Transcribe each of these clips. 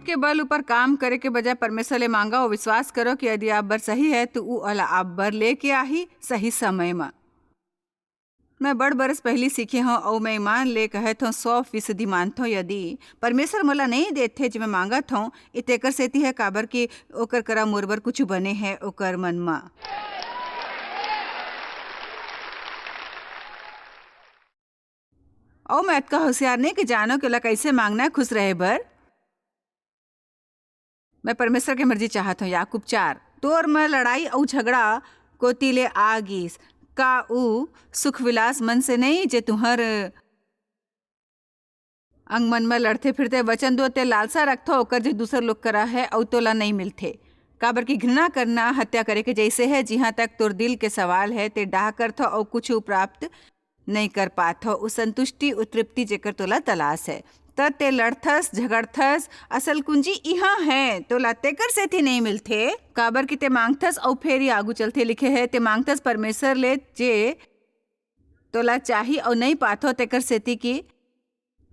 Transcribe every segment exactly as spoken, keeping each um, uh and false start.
के बल ऊपर काम करे के बजाय परमेश्वर ले मांगा और विश्वास करो कि यदि आप बर सही है, तो ऊ ओला आप बर लेके आही सही समय म। मैं बड़ बरस पहिली सीखे हंव, अऊ मैं ईमान ले कहत हंव, सौ फीसदी मानथंव, यदि परमेश्वर मोला नइं देथे, जे मैं मांगत हंव, ए तेकर सेती है, काबर कि ओकर करा मोर बर कुछु बने है, ओकर मन म। अऊ मैं अतका होशियार नइं कि जानंव कि ओला कइसे मांगना है खुश रहे बर। मैं परमेश्वर के मर्जी चाहत हंव। याकूब चार, तोर म लड़ाई अऊ झगड़ा कोती ले आ गीस। का ऊ सुख विलास मन से नइं, जे तुंहर अंग मन म लड़थे फिरथे? वचन दो, ते लालसा रखथो ओकर, जे दूसर लोग करा है अऊ तोला नइं मिलथे। काबर कि घृणा करना हत्या करे के जइसे है। जिहां तक तोर दिल के सवाल है, ते डाह करथो अऊ कुछु प्राप्त नइं कर पाथो। ऊ संतुष्टि, ऊ तृप्ति, जेकर तोला तलाश है। त ते लड़थस, झगड़थस, असल कुंजी इहां है, तोला तेकर सेती नइं मिलथे, काबर कि ते मांगथस अऊ फेर ही आगू चलथे। लिखे है, ते मांगथस परमेश्वर ले, जे तोला चाही अऊ नइं पाथो, तेकर सेती कि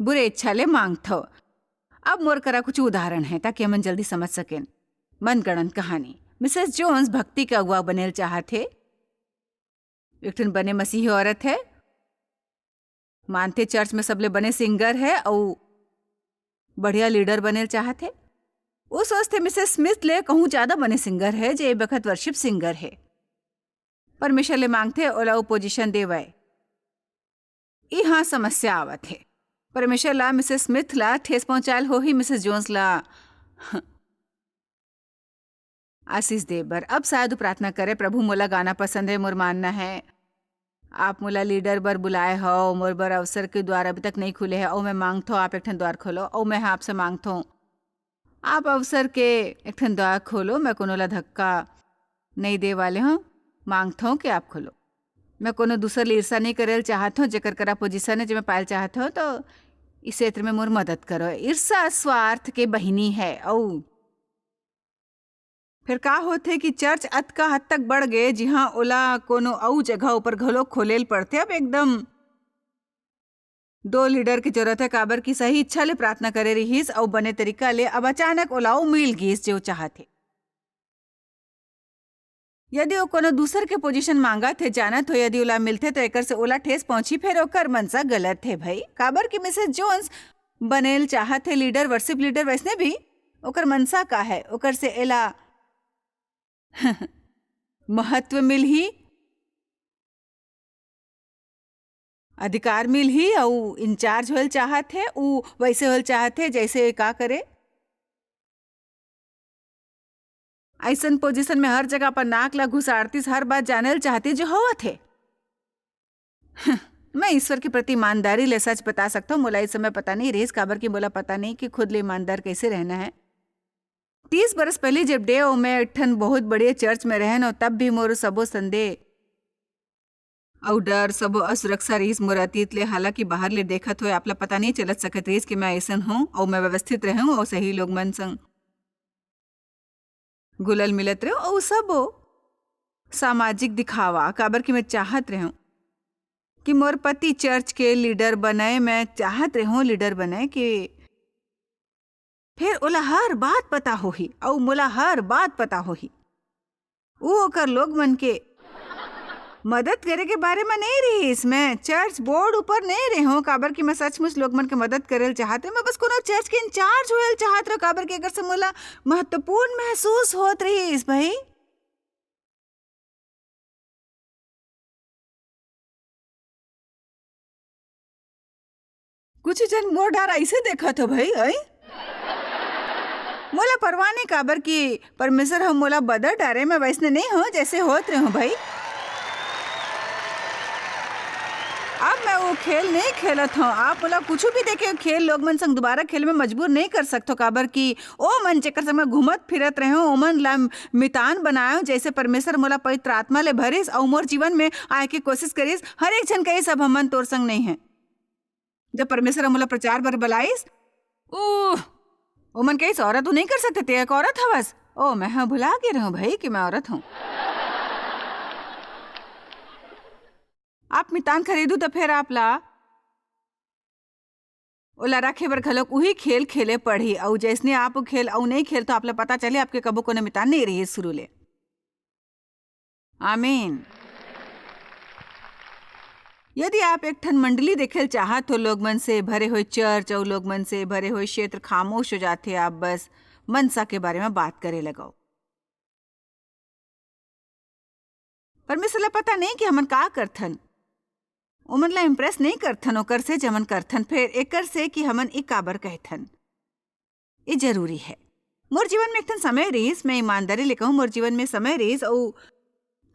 बुरे इच्छा ले मांगथो। अब मोर करा कुछ उदाहरण है, ताकि हमन जल्दी समझ सकेन। मनगणन कहानी। मिसेस जोन्स भक्ति के अगुवा बनेल चाहत हे। एक ठन बने मसीही औरत है, मानथे चर्च में सबले बने सिंगर है अऊ बढ़िया लीडर बनेल चाहत है। वो सोचथे मिसेस स्मिथ ले कहूँ ज्यादा बने सिंगर है, जे ए बखत वर्शिप सिंगर है। परमेश्वर ले मांगथे ओला वो पोजीशन देवय। इहाँ समस्या आवत हे। परमेश्वर ला मिसेस स्मिथ ला ठेस पहुंचायल होही, मिसेस जोन्स ला आशीष दे बर। अब शायद वो प्रार्थना करे, "प्रभु, मोला गाना पसंद है, मोर मानना है, आप मोला लीडर बर बुलाए हव, मोर बर अवसर के द्वार अभी तक नहीं खुले है, अउ मैं मांगथो आप एक ठन द्वार खोलो, अउ मैं आपसे मांगथो आप अवसर के एक ठन द्वार खोलो, मैं कोनो ला धक्का नहीं दे वाले हूँ, मांगथो कि आप खोलो। मैं कोनो दूसर ले ईर्षा नहीं करे ल चाहत हूँ, जेकर करा पोजीशन है, जे मैं पायल चाहत हूँ, तो इस क्षेत्र में मोर मदद करो।" ईर्षा स्वार्थ के बहिनी है। अउ फिर का होथे कि चर्च अतका हद तक बढ़ गए, जिहाँ ओला कोनो अउ जगह ऊपर घलो खोले ल पड़थे। अब एकदम दो लीडर के जरूरत है, काबर कि सही इच्छा ले प्रार्थना करे रिहिस अउ बने तरीका ले। अब अचानक ओला अउ मिल गिस, जे वो चाहत हे। यदि वो कोनो दूसर के पोजीशन मांगत हे, जानत हो, यदि ओला मिलथे, तो एकर से ओला ठेस पहुंची, फिर ओकर मनसा गलत हे, भाई। काबर कि मिसेस जोन्स बनेल चाहत हे लीडर, वर्शिप लीडर, वैसने भी ओकर मनसा का है? ओकर से एला महत्व मिलही, अधिकार मिलही, अउ इंचार्ज होल चाहत हे, उ वैसे होल चाहत हे, जैसे का करे। अइसन पोजीशन में हर जगह अपन नाक ला घुसाड़तीस, हर बात जाने ल चाहतीस जो होवत हे। मैं ईश्वर के प्रति ईमानदारी ले सच बता सकथव, मोला इस समय पता नहीं रहिस, काबर कि मोला पता नहीं कि खुद ले ईमानदार कैसे रहना है। तीस बरस पहले जब डे अउ मैं एक ठन बहुत बढ़िया चर्च में रहन, अउ तब भी मोर सबो संदेह अउ डर, सबो असुरक्षा रहिस मोर अतीत ले। हालांकि बाहर ले देखत होए आप ला पता नहीं चलत सकत रहिस कि मैं अइसन हूँ अउ मैं व्यवस्थित रहूँ अउ सही लोग मन संग घुलल मिलत रहूँ अउ सबो सामाजिक दिखावा, काबर कि मैं चाहत रहूँ कि मोर पति चर्च के लीडर बने, मैं चाहत रहूँ लीडर बने कि फिर ओला हर बात पता होही अउ मोला हर बात पता होही। ऊ ओकर लोग मन के मदद करे के बारे म नहीं रहिस। मैं चर्च बोर्ड ऊपर नहीं रहूं, काबर कि मैं सचमुच लोग मन के मदद करे ल चाहत रहूं। मैं बस कोनो चर्च के इंचार्ज होए ल चाहत रहूं, काबर कि एकर से मोला महत्वपूर्ण महसूस होत रहिस, भाई। कुछ जन मोर डार ऐसे देखत हो भाई, ऐ? मोला परवाह नहीं, काबर कि परमेश्वर ह मोला बदल डारे, मैं वैसने नहीं हो जैसे होत रहे हूँ भाई। अब मैं वो खेल नहीं खेलत हूँ। आप मोला कुछ भी देखे खेल लोग मन संग दोबारा खेल में मजबूर नहीं कर सकते हो, काबर कि ओ मन जेकर संग मैं घूमत फिरत रहे हूँ, ओमन ला मितान बनायो, जैसे परमेश्वर मोला पवित्र आत्मा ले भरिस अउ मोर जीवन में आए के कोशिश करिस। हर एक झन कहिस, "अब हमन तोर संग नहीं है।" जब परमेश्वर ह मोला प्रचार बर बलाइस, ऊ, ओमन कहिस, "औरत तू नहीं कर सकते, ते एक औरत हवस।" ओ, मैं ह भुला गे रहूं भाई कि मैं औरत हूं। आप मितान खरीदू तो फिर आप ला ओला रखे बर घलोक उही खेल खेले पड़ही। अउ जैसने आप ओ खेल अउ नइ खेल, तो आप ला पता चले, आपके कभू कोनो मितान नइ रही शुरू ले। आमीन। यदि आप एक ठन मंडली देखे ल चाहत हो, लोग मन से भरे हुए चर्च अउ लोग मन से भरे हुए क्षेत्र खामोश हो जाथे, आप बस मनसा के बारे में बात करे लगो। परमेश्वर ला पता नहीं कि हमन का करथन। ओमन ला इम्प्रेस नहीं करथन ओकर से, जेमन करथन, फेर एकर से कि हमन ए काबर कहथन। ए जरूरी है। मोर जीवन में एक ठन समय रहिस, मैं ईमानदारी ले कहूँ, मोर जीवन में समय रहिस, अउ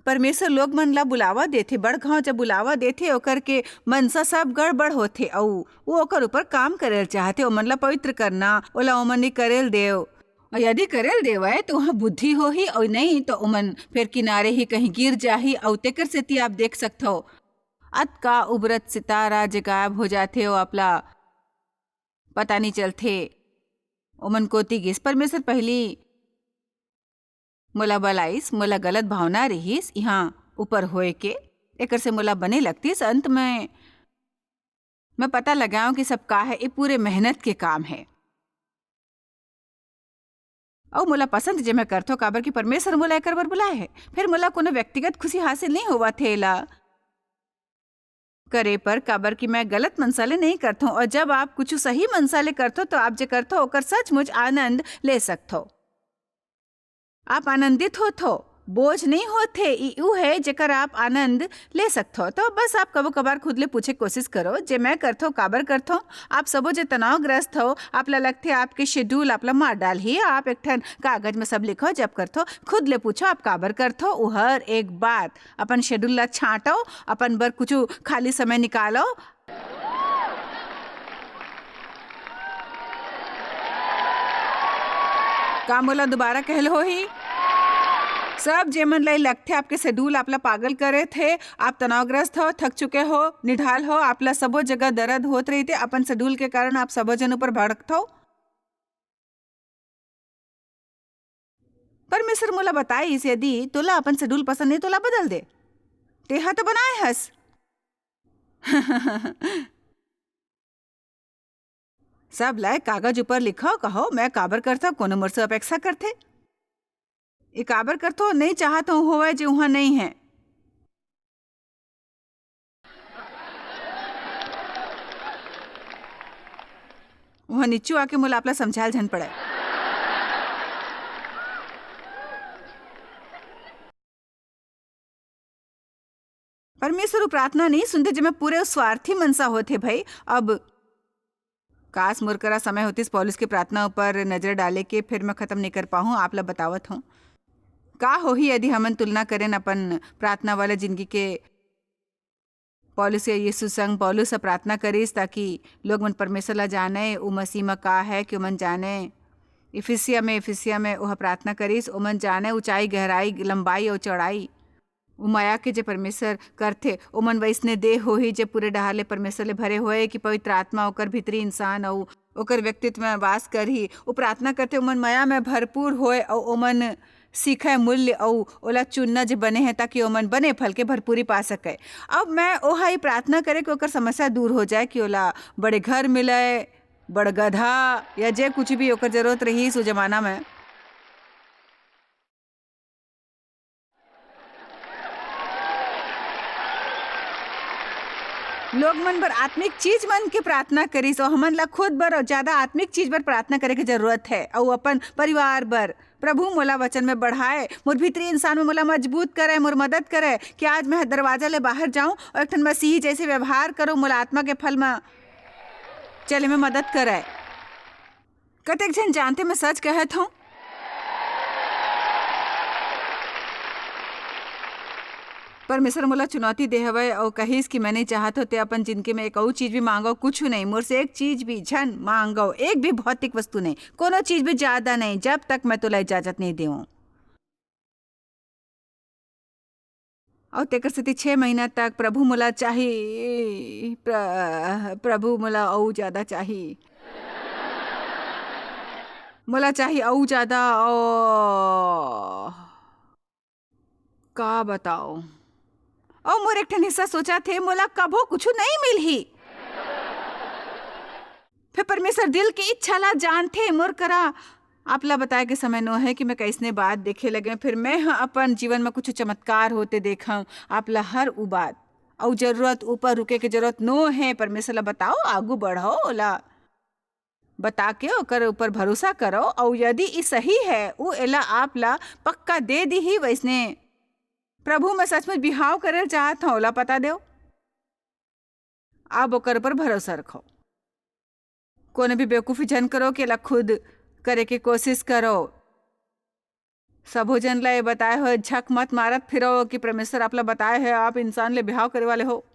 परमेश्वर लोग मन ला बुलावा देथे। बड़ घाव जब बुलावा देथे, ओकर के मनसा सब गड़बड़ होथे, अउ वो ओकर ऊपर काम करे ल चाहथे, ओमन ला पवित्र करना, ओला ओमन नी करे ल देव। अउ यदि करे ल देवय, तो वहाँ बुद्धि होही, अउ नहीं, तो ओमन फेर किनारे ही कहीं गिर जाही, अउ तेकर सेती आप देख सकथव, अतका उबरत सितारा जे गायब हो जाथे, वो आपला पता नहीं चलथे, ओमन कोती गिस। परमेश्वर पहली मोला बलाइस, मोला गलत भावना रिहिस इहाँ ऊपर होए के, एकर से मोला बने लगतिस। अंत में मैं पता लगाऊं कि सब का है, ये पूरे मेहनत के काम है। अउ मोला पसंद जे मैं करथों, काबर कि परमेश्वर मोला एकर बर बुलाए है। फिर मोला कोनो व्यक्तिगत खुशी हासिल नहीं होवत हे एला करे पर, काबर कि मैं गलत मनसा ले नहीं करथों। और जब आप कुछ सही मनसा ले करथो, तो आप जे करथो, ओकर सचमुच आनंद ले सकथो। आप आनंदित होथो, बोझ नहीं होथे, ई ऊ है जेकर आप आनंद ले सकथो। तो बस आप कभो कभार खुद ले पूछे कोशिश करो, जे मैं करथो, काबर करथो? आप सबो जे तनावग्रस्त हो, आप ला लगथे आपके शेड्यूल आप ला मार डालही, आप एक ठन कागज में सब लिखो, जब करथो, खुद ले पूछो, आप काबर करथो? उ हर एक बात, अपन शेड्यूल ला छांटो, अपन बर कुछ खाली समय निकालो। का मोला दोबारा कहल होही? सब जेमन ला लगथे आपके शेड्यूल आप ला पागल करे थे, आप तनावग्रस्त हो, थक चुके हो, निढाल हो, आप ला सबो जगह दर्द होत रहिथे, अपन शेड्यूल के कारण आप सबो जन ऊपर भड़कथो। परमेश्वर मोला बताइस, यदि तोला अपन शेड्यूल पसंद नहीं, तोला बदल दे। तेहा तो बनाए हस। सब ला कागज ऊपर लिखो, कहो, मैं काबर करथो, कोनो मोर से अपेक्षा करथे? ये काबर करथो, नहीं चाहत हूँ होवे जे उहाँ नहीं है। उहाँ नीचू आके मोला आपला समझाल झन पड़े। परमेश्वर प्रार्थना नहीं सुनते, जेमे पूरे स्वार्थी मनसा होथे भाई। अब काश मोर करा समय होतिस पौलुस के प्रार्थना ऊपर नजर डाले के, फिर मैं खत्म नहीं कर पाहूँ। आप ला बतावत हूँ, का होही यदि हमन तुलना करें अपन प्रार्थना वाला जिंदगी के पौलुस या यीशु संग? पौलुस ह प्रार्थना करिस ताकि लोग मन परमेश्वर ला जाने, उ मसीह म का है कि ओमन जाने। इफिसिया में, इफिसिया में ओह प्रार्थना करिस, ओमन जाने ऊंचाई, गहराई, लंबाई अउ चौड़ाई। उ मया के जे परमेश्वर करथे, ओमन वइसने देह होही जे पूरे डहार ले परमेश्वर ले भरे होए, कि पवित्र आत्मा ओकर भीतरी इंसान अउ ओकर व्यक्तित्व में वास करही। उ प्रार्थना करथे, ओमन मया में भरपूर होए अउ ओमन सीखय मूल्य अउ ओला चुनना जे बने हे, ताकि ओमन बने फल के भरपूरी पा सकय। अब मैं ओहा ई प्रार्थना करे कि ओकर समस्या दूर हो जाए, कि ओला बड़े घर मिलय, बड़ गधा या जे कुछ भी ओकर जरूरत रहिस ओ जमाना में। लोग मन बर आत्मिक चीज मन के प्रार्थना करिस, और हमन ला खुद बर और ज्यादा आत्मिक चीज बर प्रार्थना करे के जरूरत है, और अपन परिवार बर। प्रभु मोला वचन में बढ़ाए, मोर भीतरी इंसान में मोला मजबूत करे, मोर मदद करे, कि आज मैं दरवाजा ले बाहर जाऊं और एक ठन मसीही जैसे व्यवहार करूं, मोला आत्मा के फल में चले में मदद करे। कतेक झन जानथे, मैं सच कहत हूँ। परमेश्वर मोला चुनौती दे हवय अउ कहिस कि मैं नइ चाहत हों ते अपन जिनगी में एक अउ चीज भी मांगव, कुछु नहीं, मोर से एक चीज भी झन मांगव, एक भी भौतिक वस्तु नहीं, कोनो चीज भी ज्यादा नहीं, जब तक मैं तोला इजाजत नहीं देवं। अउ तेकर सेती छह महीना तक प्रभु मोला चाही, प्र-, प्रभु मोला अउ ज्यादा चाही, मोला चाही अउ ज्यादा, अउ का बताओ? अउ मोर एक ठन हिस्सा सोचत हे, मोला कभो कुछु नहीं मिलही। फिर परमेसर दिल के इच्छा ला जानथे। मोर करा आप ला बताए के समय नो हे कि मैं कइसने बात देखे लगे। फिर मैं ह अपन जीवन म कुछु चमत्कार होते देखंव। आप ला हर उ बात अउ जरूरत ऊपर रुके के जरूरत नो हे। परमेसर ला बताओ, आगू बढ़ो, ओला बता के ओकर ऊपर भरोसा करो। अउ यदि ई सही हे, उ एला आप ला पक्का दे दीही। वइसने प्रभु म सचमुच बिहाव करे ल चाहत हव, ओला पता देव। अब ओकर ऊपर भरोसा रखो। कोनो भी बेवकूफी झन करो कि एला खुद करे के कोशिश करो। सबो झन ला ये बताए होय झक मत मारत फिरो कि परमेसर आप ला बताए हे, आप इंसान ले बिहाव करे वाले हो।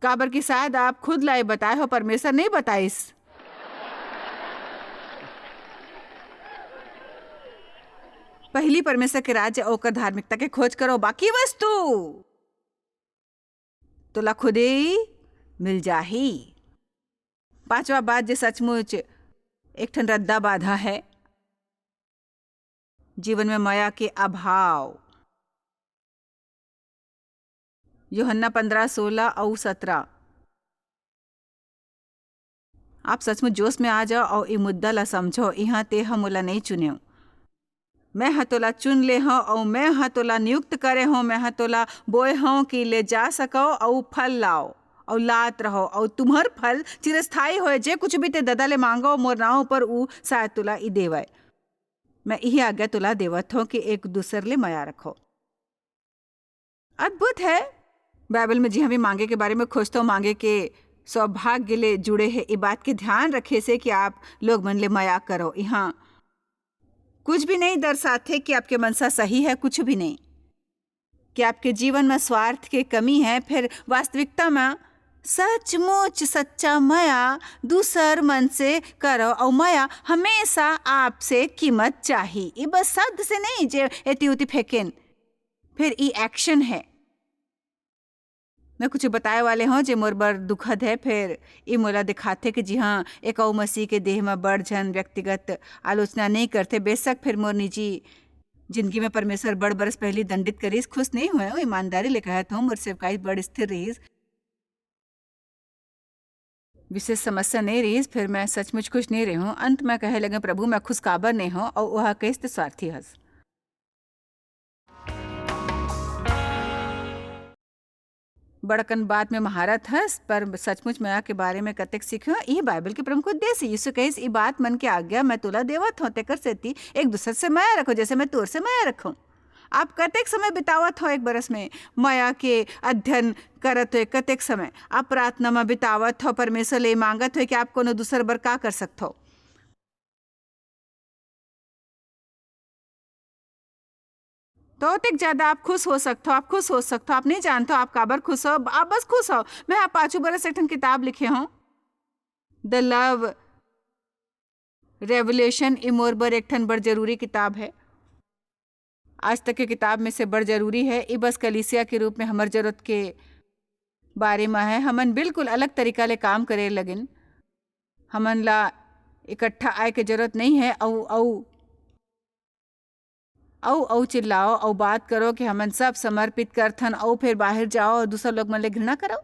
काबर कि शायद आप खुद ला ये बताए हो, परमेसर नइ बताइस। पहिली परमेसर के राज्य अउ ओकर धार्मिकता के खोज करो, बाकी वस्तु तोला खुदे मिल जाही। पांचवा बात, जे सचमुच एक ठन रद्दा बाधा हे, जीवन में मया के अभाव। यूहन्ना पंद्रह, सोलह अउ सतरा। आप सचमुच जोश में आ जाओ अउ ए मुद्दा ला समझो। इहाँ ते ह मोला नइ चुनेव, मैं ह तोला चुन ले हव अउ मैं ह तोला नियुक्त करे हव। मैं ह तोला बोए हव कि ले जा सकव अउ फल लाओ अउ लात रहो अउ तुम्हर फल चिरस्थायी होए। जे कुछ भी ते ददा ले मांगो मोर नाव पर, उ शायद तोला ई देवय। मैं इही आज्ञा तोला देवत हव कि एक दूसर ले मया रखो। अद्भुत हे। बाइबल में जिहाँ भी मांगे के बारे में खोजथव, मांगे के सौभाग्य ले जुड़े हे। ए बात के ध्यान रखे से कि आप लोग मन ले मया करो। इहाँ कुछ भी नइ दर्शाथे कि आपके मनसा सही हे, कुछ भी नइ, कि आपके जीवन में स्वार्थ के कमी हे। फिर वास्तविकता में सचमुच सच्चा मया दूसर मन से करो, अउ मया हमेशा आपसे कीमत चाही। ई बस शब्द से नइ जे एती उती फेंकेन, फिर ई action हे। मैं कुछ बताए वाले हव जे मोर बर दुखद हे, फिर ई मोला दिखाथे कि जिहाँ एक अउ मसीह के देह में बड़ झन व्यक्तिगत आलोचना नइ करथे। बेशक फिर मोर निजी जिंदगी में परमेसर बड़ बरस पहिली दंडित करिस, खुश नइ होएंव, ईमानदारी ले कहत हव, मोर सेवकाई बड़ स्थिर रहिस, विशेष समस्या नइ रहिस, फिर मैं सचमुच खुश नइ रेहेंव। अंत में कहे लगे, "प्रभु, मैं खुश काबर नइ हव?" अउ ओह कहिस, "ते स्वार्थी हस।" बड़कन बात में महारत हस, पर सचमुच मया के बारे में कतेक सीखेंव, इही बाइबल के प्रमुख उद्देश्य। यीशु कहिस, "ई बात मन के आज्ञा मैं तोला देवत हव, तेकर सेती एक दूसर से मया रखो, जैसे मैं तोर से मया रखंव।" आप कतेक समय बितावत हो एक बरस में मया के अध्ययन करत हुए? कतेक समय आप प्रार्थना में बितावत हो, परमेश्वर ले मांगत हुए कि आप कोनो दूसर बर का कर सकत हो? तो ओतेक ज्यादा आप खुश हो सकत हो, आप खुश हो सकत हो, आप नहीं जानत हो आप काबर खुश हो, आप बस खुश हो। मैं आप पाछू बरस एक ठन किताब लिखे हूँ, द लव रेवोल्यूशन। ई मोर बर एक ठन बड़ जरूरी किताब है। आज तक के किताब में से बड़ जरूरी है। ई बस कलीसिया के रूप में हमर जरूरत के बारे में है। हमन बिल्कुल अलग तरीका ले काम करे लगिन। हमन ला इकट्ठा आए के जरूरत नहीं है। अउ, अउ, अउ, अउ चिल्लाओ, अउ बात करो कि हमन सब समर्पित करथन, अउ फिर बाहर जाओ और दूसर लोग मन ले घृणा करो।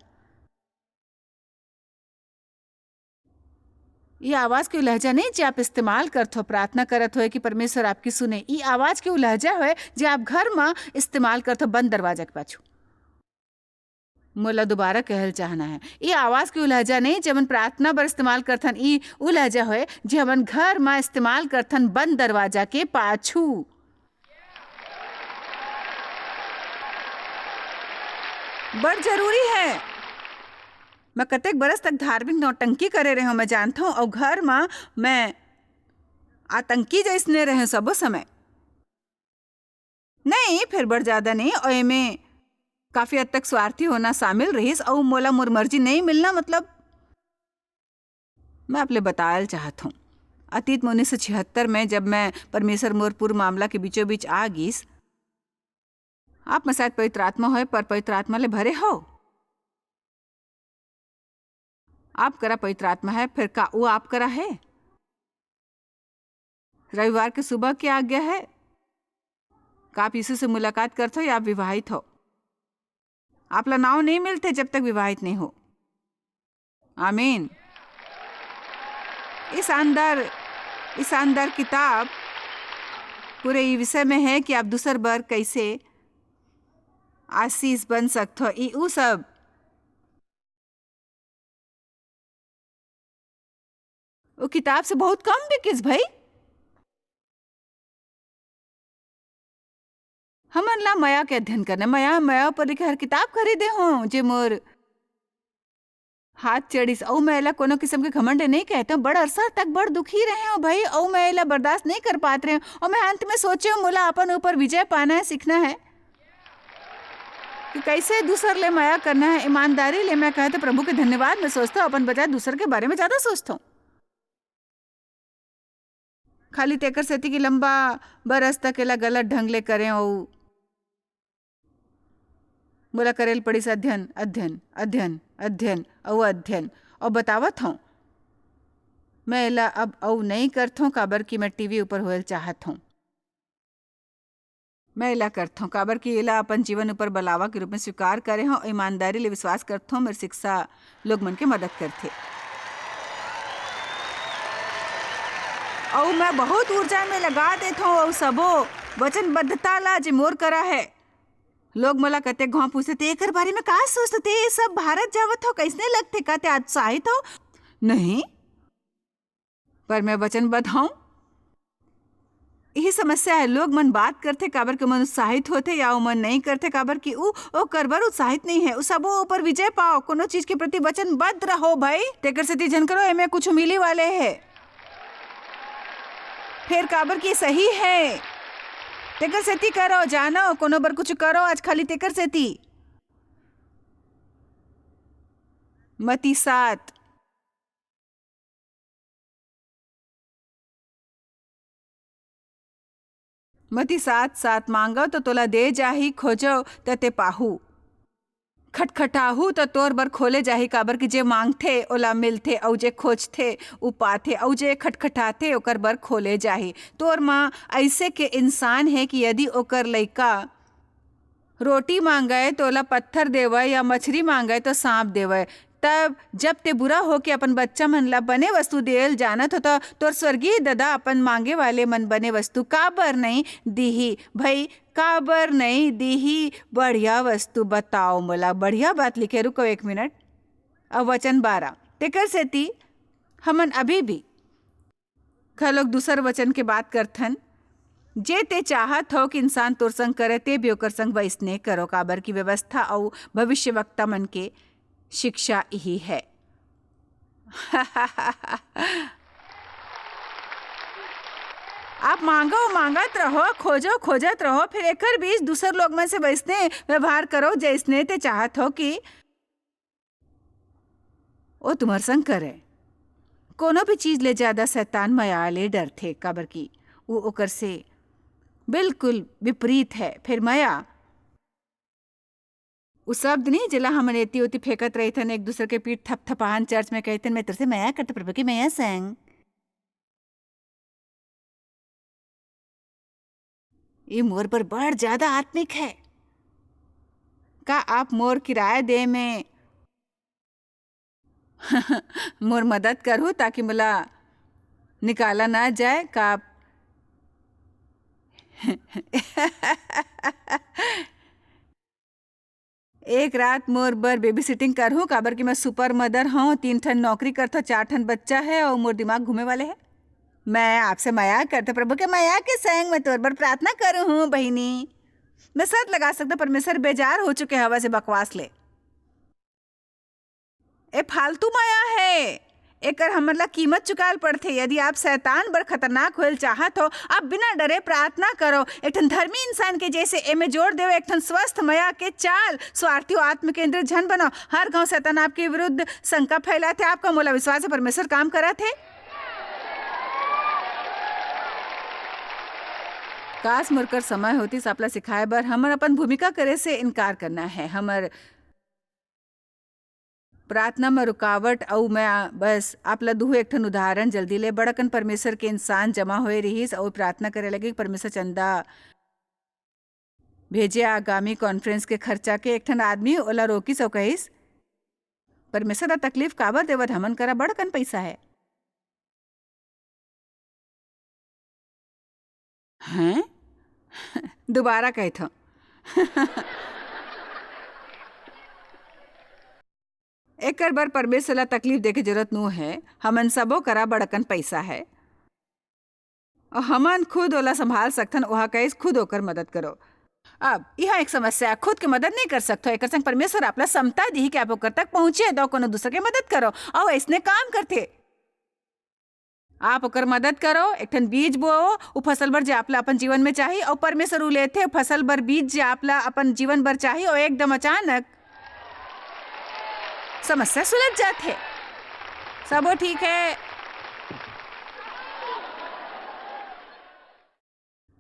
ये आवाज के लहजा नहीं जे आप इस्तेमाल करत हो, प्रार्थना करत हो कि परमेश्वर आपकी सुने। ये आवाज के लहजा है जे आप घर में इस्तेमाल करत हो बंद दरवाजा के पाछू। मोला दोबारा कहल चाहना है, ये आवाज के लहजा नहीं जे हमन प्रार्थना बर इस्तेमाल करथन, ई उ लहजा होए जे हमन घर में इस्तेमाल करथन बंद दरवाजा के पाछू। बड़ जरूरी है। मैं कतेक बरस तक धार्मिक नौटंकी करे रहे हूँ, मैं जानता हूँ, और घर में मैं आतंकी जैसने रहे सबो समय। नहीं, फिर बड़ ज्यादा नहीं, और एमे काफी हद तक स्वार्थी होना शामिल रहिस, और मोला मोर मर्जी नहीं मिलना, मतलब, मैं आप ले बतायल चाहत हूँ। अतीत में उन्नीस सौ छिहत्तर में, जब मैं परमेश्वर मोर पूर्व मामला के बीचों बीच आ गीस, आप में शायद पवित्र आत्मा होए, पर पवित्र आत्मा ले भरे हो। आप करा पवित्र आत्मा है, फिर का वो आप करा है? रविवार के सुबह के आज्ञा है? का आप यीशु से मुलाकात करत हो या आप विवाहित हो? आप ला नाव नहीं मिलते जब तक विवाहित नहीं हो। आमीन। ये शानदार, ये शानदार किताब पूरे ये विषय में है कि आप दूसर बर कैसे आशीष बन सकथो। ई उ सब, वो किताब से बहुत कम बिकिस भाई। हमन ला मया के अध्ययन करना, मया, मया ऊपर लिखे हर किताब खरीदे हों, जे मोर हाथ चढ़िस। अउ मैं एला कोनो किस्म के घमंड नइ कहतों, बड़ अरसा तक बड़ दुखी रहे हों भाई, अउ मैं एला बर्दाश्त नइ कर पात रहे हों। अउ मैं अंत में सोचे हों, मोला अपन ऊपर विजय पाना है, सीखना है कि कैसे दूसर ले मया करना है, ईमानदारी ले। मैं कहते प्रभु के धन्यवाद, मैं सोचता हूँ अपन बजाय दूसर के बारे में ज्यादा सोचता हूँ। खाली तेकर सेती कि लंबा बरस तक एला गलत ढंग ले करें अउ मोला करेल पड़िस अध्ययन, अध्ययन, अध्ययन, अध्ययन अउ अध्ययन। अउ बतावत हूँ, मैं एला अब अउ नइ करथों, काबर कि मैं टीवी ऊपर होयल चाहत हूँ। मैं एला करथों, काबर कि एला अपन जीवन ऊपर बलावा के रूप में स्वीकार करे हूँ, ईमानदारी ले विश्वास करथों, मेर शिक्षा लोग मन के मदद करथे। अउ मैं बहुत ऊर्जा में लगा देथों, अउ सबो वचनबद्धता ला जे मोर करा है। लोग मोला कतेक घाव पूछथे, "ते एकर बारे में का सोचथे? ते सब भारत जावत हो, कैसने लगथे? का ते उत्साहित हो?" नहीं, पर मैं वचनबद्ध हूँ। यही समस्या है, लोग मन बात करथे काबर के मन उत्साहित होथे या ओमन नइ करथे काबर कि उ ओकर बर उत्साहित नइ है। उ सबो ऊपर विजय पाओ, कोनो चीज के प्रति वचनबद्ध रहो भाई। तेकर सेती झन करो, एमे कुछ मिली वाले है। फेर काबर कि सही है, तेकर सेती करो, जानो, कोनो बर कुछ करो आज खाली तेकर सेती। मती सात। मती सात सात, मांगव त तोला दे जाही, खोजव त ते पाहू, खटखटाहू त तोर बर खोले जाही, काबर कि जे मांगथे ओला मिलथे, अउ जे खोजथे उ पाथे, अउ जे खटखटाथे ओकर बर खोले जाही। तोर मां अइसे के इंसान हे कि यदि ओकर लइका रोटी मांगय त ओला पत्थर देवय, या मछरी मांगय त सांप देवय। तब जब ते बुरा होके अपन बच्चा मन ला बने वस्तु देल जानत हो, त तोर स्वर्गीय ददा अपन मांगे वाले मन बने वस्तु काबर नइ दीही? भई, काबर नइ दीही बढ़िया वस्तु? बताओ मोला, बढ़िया बात लिखे। रुको एक मिनट। अब वचन बारह, तेकर सेती हमन अभी भी घलोक दूसर वचन के बात करथन, जे ते चाहत हो कि इंसान तोर संग करे, ते भी ओकर संग वइसने करो, काबर कि व्यवस्था अउ भविष्यवक्ता मन के शिक्षा इही है। आप मांगो, मांगत रहो, खोजो, खोजत रहो, फिर एकर बीच दूसर लोग मन से वइसने व्यवहार करो, जइसने ते चाहत हो कि ओ तुम्हर संग करे। कोनो भी चीज ले ज्यादा शैतान मया ले डरथे, काबर कि वो ओकर से बिल्कुल विपरीत है। फिर मया, उ शब्द नहीं, जेला हमन एती ओती फेंकत रहिथन, एक दूसर के पीठ थपथपाहन, चर्च में कहिथन, "मैं तेरे से मया करता प्रभु की मया संग।" ये मोर पर बड़ ज्यादा आत्मिक है। का आप मोर किराया दे में मोर मदद करहू, ताकि मोला निकाला ना जाए? का आप एक रात मोर बर बेबी सिटिंग करहू, काबर कि मैं सुपर मदर हूँ, तीन ठन नौकरी करथो, चार ठन बच्चा है और मोर दिमाग घूमे वाले है। मैं आपसे मया करते, प्रभु के मया के संग मैं तोर बर प्रार्थना करूँ हूँ बहिनी। मैं शर्त लगा सकता, परमेश्वर बेजार हो चुके हवा से बकवास ले। ए फालतू मया है, एकर हमन ला कीमत चुकाल पड़थे। यदि आप शैतान बर खतरनाक होयल चाहत हो, आप बिना डरे प्रार्थना करो। एक ठन धर्मी इंसान के जैसे एमे जोड़ देव, एक ठन स्वस्थ मया के चाल। स्वार्थी आत्म केंद्रित झन बनो। हर गांव शैतान आपके विरुद्ध शंका फैलाथे। आपका मोला विश्वास है, परमेश्वर काम करत है। काश मोर कर समय होतिस आपला सिखाए बर। हमर अपन भूमिका करे से इनकार करना है। हमर प्रार्थना म रुकावट, अउ मैं आ-, बस आप ला दुहू एक ठन उदाहरण जल्दी ले। बड़ अकन परमेश्वर के इंसान जमा होए रिहिस अउ प्रार्थना करे लगे कि परमेश्वर चंदा भेजे। आगामी कॉन्फ्रेंस के खर्चा के एक ठन आदमी ओला रोकिस अउ कहिस, "परमेश्वर ला तकलीफ काबर देवत? हमन करा बड़ अकन पइसा है।" हैं? दोबारा कहत हूँ। एकर बर परमेश्वर ला तकलीफ देके जरूरत नो है। हमन सबो करा बड़कन पैसा है। अउ हमन खुद ओला संभाल सकथन, ओहा कहिस, "खुद ओकर मदद करो।" अब इहाँ एक समस्या है, खुद के मदद नहीं कर सकथो, एकर संग परमेश्वर आप ला समता दिही कि आप ओकर तक पहुँचे दो, कोनो दूसर के मदद करो, अउ अइसने काम करथे। आप ओकर मदद करो, एक ठन बीज बोओ, उ फसल बर जे आप ला अपन जीवन में चाही, अउ परमेश्वर उ लेथे फसल बर बीज जे आप ला अपन जीवन बर चाही, अउ एकदम अचानक समस्या सुलझ जाथे। सबो ठीक है।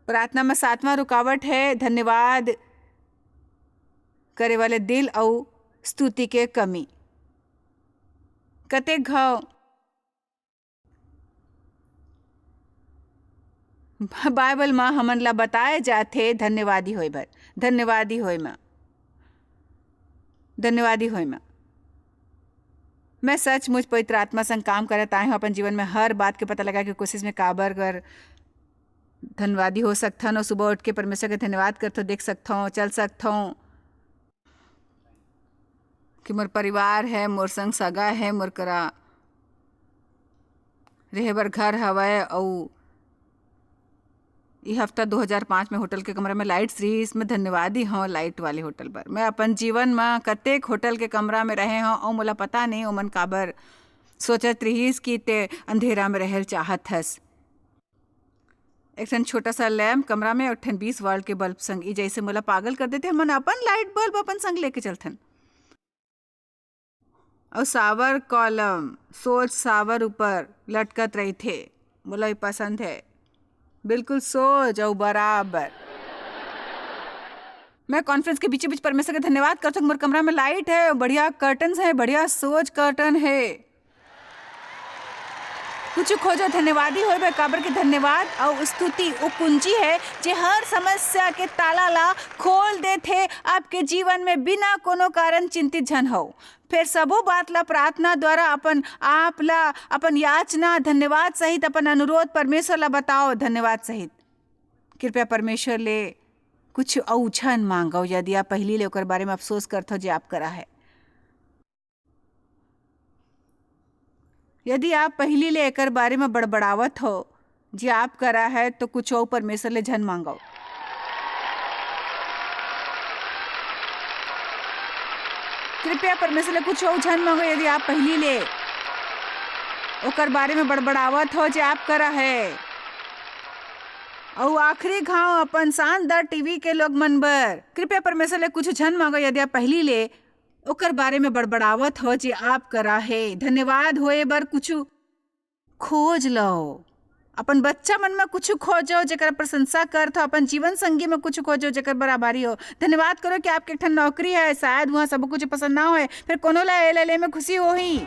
प्रार्थना में सातवां रुकावट है धन्यवाद करे वाले दिल अउ स्तुति के कमी। कतेक घाव बाइबल म हमन ला बताए जाथे धन्यवादी होए बर, धन्यवादी होए म, धन्यवादी होए म। मैं सचमुच पवित्र आत्मा संग काम करत आए हूँ, अपन जीवन में हर बात के पता लगा के कोशिश में काबर कर धन्यवादी हो सकथन अउ सुबह उठ के परमेश्वर के धन्यवाद करथो, देख सकथो, चल सकथो कि मोर परिवार है, मोर संग सगा है, मोर करा रहे बर घर हवय अउ ई हफ्ता दो हज़ार पाँच में होटल के कमरा में लाइट्स रिहिस। मैं धन्यवादी हूँ लाइट वाले होटल बर। मैं अपन जीवन म कतेक होटल के कमरा में रहे हूँ अउ मोला पता नहीं ओमन काबर सोचत रिहिस कि ते अंधेरा में रहल चाहत हस। एक ठन छोटा सा लैंप कमरा में, एक ठन बीस वाट के बल्ब संग, ई जैसे मोला पागल कर देथे। हमन अपन लाइट बल्ब अपन संग लेके चलथन। अउ सावर कॉलम सोच सावर ऊपर लटकत रहिथे, मोला ई पसंद है, बिल्कुल सोच अउ बराबर। मैं कॉन्फ्रेंस के बीचों बीच परमेश्वर के धन्यवाद करथों कि मोर कमरा में लाइट है, बढ़िया कर्टन्स है, बढ़िया सोच कर्टन है। कुछ खोजो धन्यवादी होए बर, काबर के धन्यवाद अउ स्तुति ओ कुंजी है जे हर समस्या के ताला ला खोल देथे, आपके जीवन में बिना कोनो कारण चिंतित झन हो। फिर सबो बात ला प्रार्थना द्वारा अपन आप ला, अपन याचना धन्यवाद सहित, अपन अनुरोध परमेश्वर ला बताओ धन्यवाद सहित। कृपया परमेश्वर ले कुछ अउ झन मांगो यदि आप पहली ले ओकर बारे में अफसोस करथो जे आप करा है। यदि आप पहली ले एकर बारे में बड़बड़ावत हो जे आप करा है, तो कुछ अउ परमेश्वर ले झन मांगो। कृपया परमेश्वर ले कुछ अउ झन मांगो यदि आप पहली ले ओकर बारे में बड़बड़ावत हो जे आप करा है। अउ आखिरी घाव अपन शानदार टीवी के लोग मन बर, कृपया परमेश्वर ले कुछ झन मांगो यदि आप पहली ले ओकर बारे में बड़बड़ावत हो जे आप करा है। धन्यवाद होए बर कुछ खोज लो। अपन बच्चा मन में कुछ खोजो जेकर प्रशंसा करत हो, अपन जीवन संगी में कुछ खोजो जेकर बर आभारी हो। धन्यवाद करो कि आपके एक ठन नौकरी है, शायद वहाँ सब कुछ पसंद ना होए, फिर कोनो ला एला ले में खुशी होही।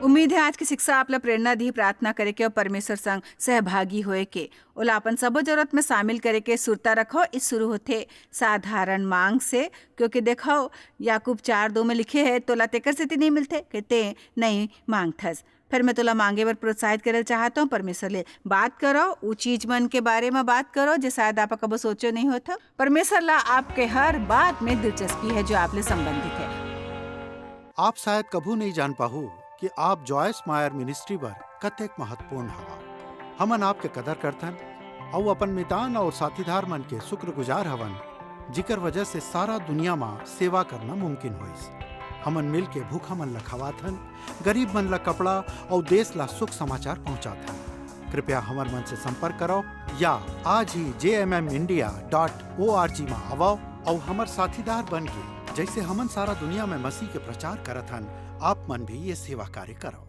उम्मीद है आज की शिक्षा आप ला प्रेरणा दी प्रार्थना करे के और परमेश्वर संग सहभागी होए के। ओला अपन सबो जरूरत में शामिल करे के सुरता रखो। ई शुरू होथे साधारण मांग से, क्योंकि देखो, याकूब चार दो में लिखे है, तोला तेकर सेती नहीं मिलथे कि ते नहीं मांगथस। फिर मैं तोला मांगे बर प्रोत्साहित करे चाहत हूँ, परमेश्वर ले बात करो, उ चीज मन के बारे में बात करो जे शायद आप कबो सोचो नहीं होत हो। परमेश्वर ला आपके हर बात में दिलचस्पी है जो आप ले संबंधित है। आप शायद कभू नहीं जान पाहू कि आप जॉयस मायर मिनिस्ट्री बर कतेक महत्वपूर्ण हवा। हमन आपके कदर करथन अउ अपन मितान अउ साथीदार मन के शुक्रगुजार हवन, जिकर वजह से सारा दुनिया म सेवा करना मुमकिन होइस। हमन मिल के भूखा मन ल खवाथन, गरीब मन ल कपड़ा अउ देश ला शुभ समाचार पहुंचाथन। कृपया हमर मन से संपर्क करो या आज ही J M M India dot O R G म आवव अउ हमर साथीदार बन के, जैसे हमन सारा दुनिया में मसीह के प्रचार करत हन, आप मन भी ये सेवा कार्य करो।